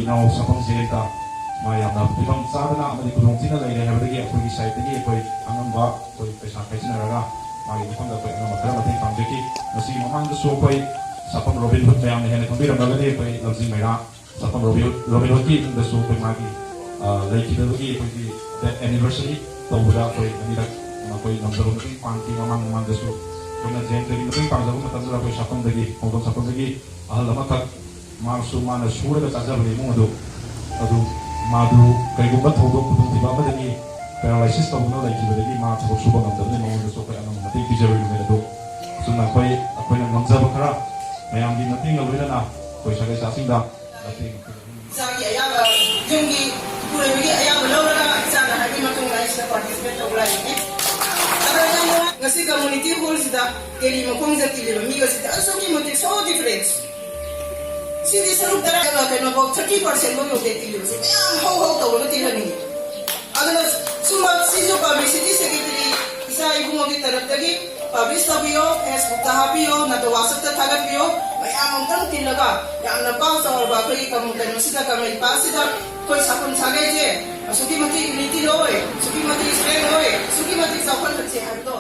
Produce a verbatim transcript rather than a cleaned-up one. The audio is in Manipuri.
ꯅꯥꯎ ꯁꯥꯐꯝ ꯖꯦꯟꯇ ꯃꯥ ꯌꯥꯝꯅ ꯐꯤꯕꯝ ꯆꯥꯗꯅ ꯑꯃꯗꯤ ꯈꯨꯗꯣꯡꯊꯤꯅ ꯂꯩꯔꯦ ꯍꯥꯏꯕꯗꯒꯤ ꯑꯩꯈꯣꯏꯒꯤ ꯁꯥꯏꯠꯇꯒꯤ ꯑꯩꯈꯣꯏ ꯑꯉꯝꯕ ꯑꯩꯈꯣꯏ ꯄꯩꯁꯥ ꯈꯥꯏꯖꯤꯟꯅꯔꯒ ꯃꯥꯒꯤ ꯃꯐꯝꯗ ꯑꯩꯈꯣꯏ ꯑꯉꯝꯕ ꯈꯔ ꯃꯇꯦꯡ ꯄꯥꯡꯖꯈꯤ꯫ ꯃꯁꯤꯒꯤ ꯃꯃꯥꯡꯗꯁꯨ ꯑꯩꯈꯣꯏ ꯁꯥꯐꯝ ꯔꯣꯕꯤꯟ ꯍꯨꯗ ꯃꯌꯥꯝꯅ ꯍꯦꯟꯅ ꯈꯪꯕꯤꯔꯝꯂꯒꯅꯤ, ꯑꯩꯈꯣꯏ ꯂꯝꯖꯤꯡ ꯃꯩꯔꯥ ꯁꯥꯐꯝ ꯔꯣꯕꯤꯟ ꯍꯨꯗ, ꯔꯣꯕꯤꯟ ꯍꯨꯗꯀꯤ ꯏꯃꯨꯡꯗꯁꯨ ꯑꯩꯈꯣꯏ ꯃꯥꯒꯤ, ꯑ, ꯂꯩꯈꯤꯗꯕꯒꯤ ꯑꯩꯈꯣꯏꯒꯤ ꯗꯦꯠ ꯑꯦꯅꯤꯚꯔꯁꯔꯤ ꯇꯧꯕꯗ ꯑꯩꯈꯣꯏ ꯑꯅꯤꯔꯛ ꯑꯩꯈꯣꯏ ꯉꯝꯖꯕ ꯃꯇꯦꯡ ꯄꯥꯡꯈꯤ꯫ ꯃꯃꯥꯡ ꯃꯃꯥꯡꯗꯁꯨ ꯑꯩꯈꯣꯏꯅ ꯖꯦꯟꯇꯒꯤ ꯃꯇꯦꯡ ꯄꯥꯡꯖꯕ ꯃꯇꯝꯗꯁꯨ ꯑꯩꯈꯣꯏ ꯁꯥꯐꯝꯗꯒꯤ, ꯈꯣꯡꯖꯣꯝ ꯁꯥꯐꯝꯗꯒꯤ ꯑꯍꯜ ꯑꯃꯈꯛ ꯃꯥꯁꯨ ꯃꯥꯅ ꯁꯨꯔꯒ ꯆꯥꯖꯕꯅꯤ ꯏꯃꯨꯡ ꯑꯗꯨ꯫ ꯑꯗꯨ ꯃꯥꯗꯨ ꯀꯩꯒꯨꯝꯕ ꯊꯧꯗꯣꯛ ꯈꯨꯗꯣꯡꯊꯤꯕ ꯑꯃꯗꯒꯤ ꯄꯦꯔꯥꯂꯥꯏꯁꯤꯁ ꯇꯧꯗꯨꯅ ꯂꯩꯈꯤꯕꯗꯒꯤ ꯃꯥ ꯊꯕꯛ ꯁꯨꯕ ꯉꯝꯗꯕꯅꯤ꯫ ꯃꯉꯣꯟꯗꯁꯨ ꯑꯩꯈꯣꯏ ꯑꯉꯝꯕ ꯃꯇꯦꯡ ꯄꯤꯖꯔꯣꯏ ꯅꯨꯃꯤꯠ ꯑꯗꯨ꯫ ꯑꯁꯨꯝꯅ ꯑꯩꯈꯣꯏ, ꯑꯩꯈꯣꯏꯅ ꯉꯝꯖꯕ ꯈꯔ ꯃꯌꯥꯝꯒꯤ ꯃꯇꯦꯡꯒ ꯂꯣꯏꯅꯅ ꯑꯩꯈꯣꯏ ꯁꯥꯒꯩ ꯏꯆꯥꯁꯤꯡꯗ ꯃꯇꯦꯡ ꯏꯆꯥꯒꯤ ꯑꯌꯥꯕ, ꯌꯨꯝꯒꯤ ꯏꯄꯨꯔꯣꯏꯕꯒꯤ ꯑꯌꯥꯕ ꯂꯧꯔꯒ ꯏꯆꯥꯅ ꯍꯥꯏꯕꯒꯤ ꯃꯇꯨꯡ ꯏꯟꯅ ꯑꯩ ꯁꯤꯗ ꯄꯥꯔꯇꯤꯁꯤꯄꯦꯠ ꯇꯧꯕ ꯂꯥꯛꯏꯅꯦ꯫ ꯑꯗꯣ ꯌꯥꯝ ꯅꯨꯡꯉꯥꯏ꯫ ꯉꯁꯤ ꯀꯝꯃꯨꯅꯤꯇꯤ ꯍꯣꯜꯁꯤꯗ ꯗꯦꯜꯂꯤ ꯃꯈꯣꯡꯗ ꯇꯤꯜꯂꯤꯕ ꯃꯤꯒꯁꯤꯗ ꯑꯁꯨꯛꯀꯤ ꯃꯇꯤꯛ so different꯫ ꯁꯤꯗꯤ ꯁꯔꯨꯛ ꯇꯔꯥ ꯀꯩꯅꯣꯐꯥꯎ ꯊꯥꯔꯇꯤ ꯄꯥꯔꯁꯦꯟ ꯐꯥꯎ ꯌꯧꯗꯦ ꯇꯤꯜꯂꯤꯕꯁꯦ꯫ ꯃꯌꯥꯝ ꯍꯧ ꯍꯧ ꯇꯧꯔꯒ ꯇꯤꯜꯍꯟꯅꯤꯡꯉꯤ꯫ ꯑꯗꯨꯅ ꯁꯨꯝꯕ ꯁꯤꯁꯨ ꯄꯕ꯭ꯂꯤꯁꯤꯇꯤ ꯁꯦꯀ꯭ꯔꯦꯇꯔꯤ ꯏꯆꯥ ꯏꯕꯨꯡꯉꯣꯒꯤ ꯇꯔꯞꯇꯒꯤ ꯄꯕ꯭ꯂꯤꯁ ꯇꯧꯕꯤꯌꯣ, ꯐꯦꯁꯕꯨꯛꯇ ꯍꯥꯞꯄꯤꯌꯣ, ꯅꯠꯇ꯭ꯔ ꯋꯥꯆꯞꯇ ꯊꯥꯒꯠꯄꯤꯌꯣ꯫ ꯃꯌꯥꯝ ꯑꯃꯨꯛꯇꯪ ꯇꯤꯜꯂꯒ ꯌꯥꯝꯅ ꯄꯥꯛ ꯆꯥꯎꯔꯕ ꯑꯩꯈꯣꯏꯒꯤ ꯀꯝ-, ꯀꯩꯅꯣꯁꯤꯗ, ꯀꯪꯂꯩꯄꯥꯛꯁꯤꯗ ꯑꯩꯈꯣꯏ ꯁꯥꯐꯝ ꯁꯥꯒꯩꯁꯦ ꯑꯁꯨꯛꯀꯤ ꯃꯇꯤꯛ ꯌꯨꯅꯤꯇꯤ ꯑꯣꯏ, ꯑꯁꯨꯛꯀꯤ ꯃꯇꯤꯛ ꯏꯁꯇ꯭ꯔꯦꯡ ꯑꯣꯏ, ꯑꯁꯨꯛꯀꯤ ꯃꯇꯤꯛ ꯆꯥꯎꯈꯠꯍꯟꯁꯦ ꯍꯥꯏꯕꯗꯣ꯫